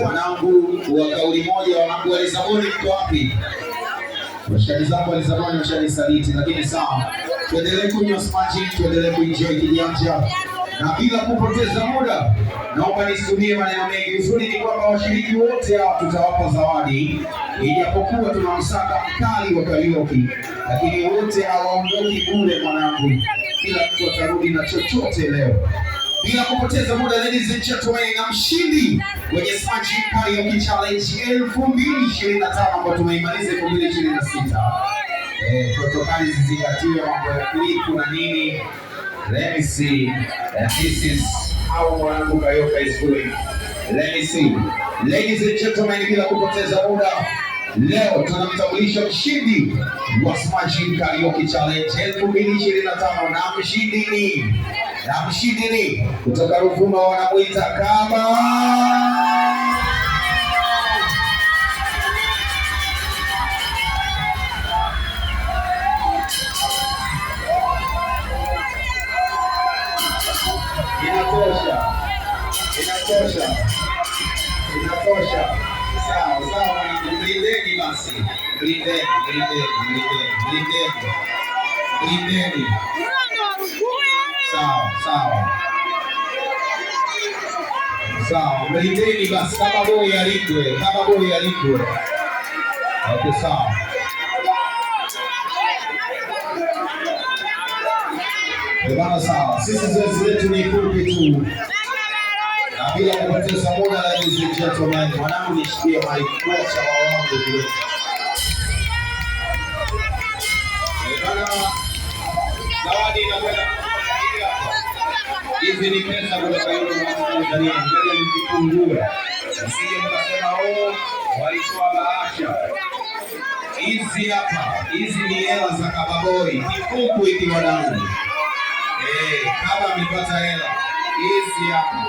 Wanangu wa kauli moja, wanangu wa Lisaboni, mko wapi? Washikaji zangu wa Lisaboni washanisaliti, lakini sawa, tuendelee kunywa smaji, tuendelee kuenjoy kijanja, na bila kupoteza muda, naomba nisitumie maneno mengi. Uzuri ni kwamba washiriki wote hawa tutawapa zawadi, ijapokuwa tuna msaka mkali wa karaoke, lakini wote hawaondoki bure mwanangu, kila mtu atarudi na chochote leo. Bila kupoteza muda, ladies and gentlemen, na mshindi kwenye Smart Karaoke Challenge 2025 ambayo tumeimaliza 2026. Protokali zizingatiwe, mambo ya clip na nini. Let me see. And this is how mwanangu Kayoka is doing. Let me see. Ladies and gentlemen, bila kupoteza muda, leo tunamtambulisha mshindi wa Smart Karaoke Challenge 2025 na mshindi ni kutoka Ruvuma, wanamuita kama Inatosha, inatosha, inatosha. Sawa sawa, mwanangu, mlindeni basi, mlindeni, mlindeni, mlindeni, mlindeni, mlindeni. Sawa sawa sawa, mlindeni basi, kama boy alindwe, kama boy alindwe. Okay, sawa. Bana, sawa. Sisi zoezi letu ni fupi tu, na bila kupoteza muda, ladies and gentlemen, mwanangu, nishikie mic kocha wa wangu vile. Bana, zawadi inakwenda hizi ni pesa kutoka yule Tanzania. Ngoja nizifungue, msije mkasema oh, walitoa bahasha. Hizi hapa, hizi ni hela za Kababoi, kifuku hiki mwanangu. Kama amepata hela hizi hapa,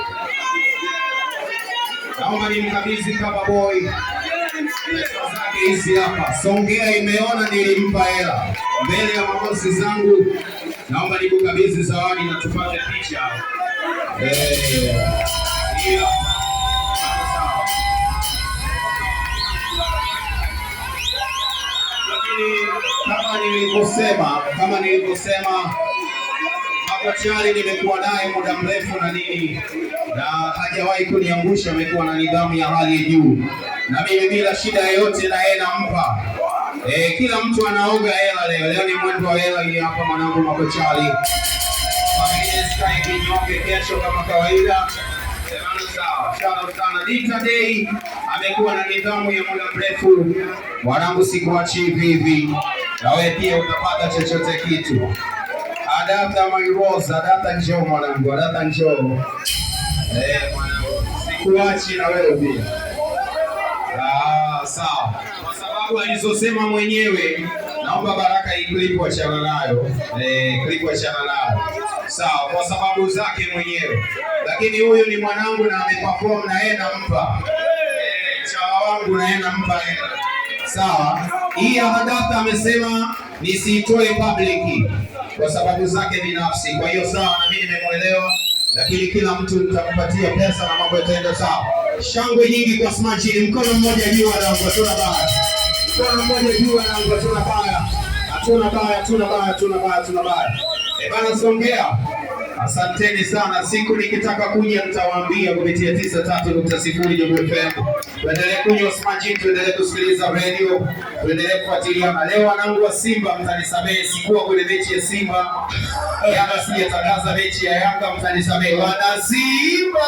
naomba nimkabidhi Kababoi pesa zake hizi hapa. Songea imeona nilimpa hela mbele ya mabosi zangu, naomba nikukabidhi zawadi na tupate picha. Hii hapa. Sawa. Lakini kama nilivyosema, Machachari nimekuwa naye muda mrefu na nini na hajawahi kuniangusha, amekuwa na nidhamu ya hali ya juu, na mimi bila shida yoyote na yeye nampa. Kila mtu anaoga hela leo. Leo ni mwendo wa hela hii hapa, mwanangu Makochali. Familia isikae kinyonge kesho kama kawaida. Semana sawa. Shout out sana. Dita Day amekuwa na nidhamu ya muda mrefu. Mwanangu, sikuachi hivi hivi. Na wewe pia utapata chochote kitu. Adapta my rose, adapta njoo mwanangu, adapta njoo. Mwanangu, sikuachi na wewe pia. Ah, sawa. Kwa sababu alizosema mwenyewe, naomba Baraka hii clip achana nayo. Clip achana nayo. Sawa, kwa sababu zake mwenyewe. Lakini huyu ni mwanangu na ameperform na yeye nampa. Chawa wangu na yeye nampa hela. Sawa. Hii ya Hadatha amesema nisiitoe public kwa sababu zake binafsi. Kwa hiyo sawa, na mimi nimemuelewa, lakini kila mtu nitampatia pesa na mambo yataenda sawa. Shangwe nyingi kwa Smart, mkono mmoja juu wanangu, hatuna baya. Mkono mmoja juu wanangu, hatuna baya. Hatuna baya, hatuna baya, hatuna baya, hatuna baya. Eh, bana Songea. Asanteni sana. Siku nikitaka kuja nitawaambia kupitia 93.0 Jambo FM. Tuendelee kunywa Smart, tuendelee kusikiliza radio, tuendelee kufuatilia. Na leo wanangu wa Simba, mtanisamehe, sikuwa kwenye mechi ya Simba. Yanga sijatangaza mechi ya Yanga, mtanisamehe. Wana Simba!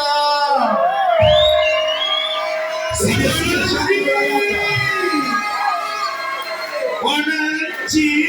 Sijasikia shangwe ya Yanga. Wananchi!